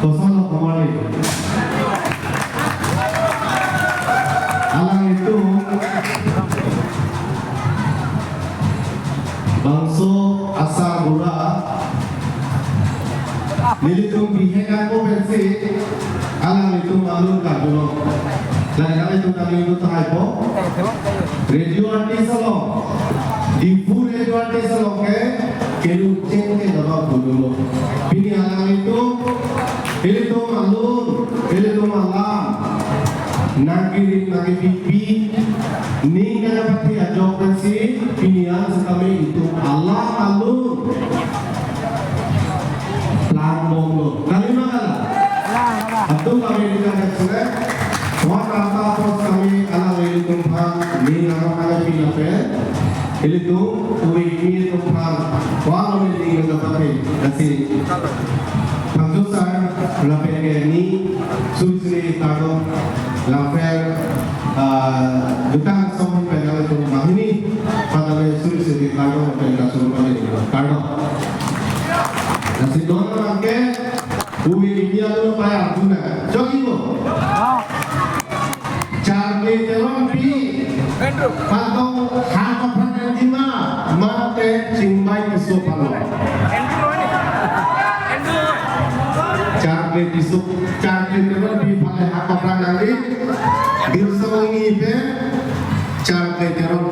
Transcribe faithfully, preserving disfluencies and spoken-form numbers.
Koson lo kemari. Alanglitum bangso asar bura nelitum bihek ako pensi alanglitum alun kardom. Lake nanglitum nanglitum tahai po. Radio artist along, Diphu radio artist along ke kelu cheng ke daba bulu. Pini alanglitum, ilitum alun, ilitum alam, nangkiri nangkipi, ning nangpathe ajok pensi pini an setame itum alam alun plan bomlo. Kali ma kala? Atum kami di kami sore. Wan rata pos kami alanglitum aphan ning nangpathe pina pe. Ilitum uri ilitum aphan wan uri ning nangpathe. Lasi Bangso asar lapen ke ne suri suri kardom lapen, ah, jutang song pen alanglitum banghini pada le suri suri kardom lapen kasur pen kardom. Lasi don abang ke uri ini alo paya arjuna. Jogi lo. Charli Terangpi. Patong ha aphrang nangji ma, mate chingbai iso palo. Charli Tisso, Charli Terangpi aphan le ha aphrang nangji. Birsa Mungi pen Charli Terang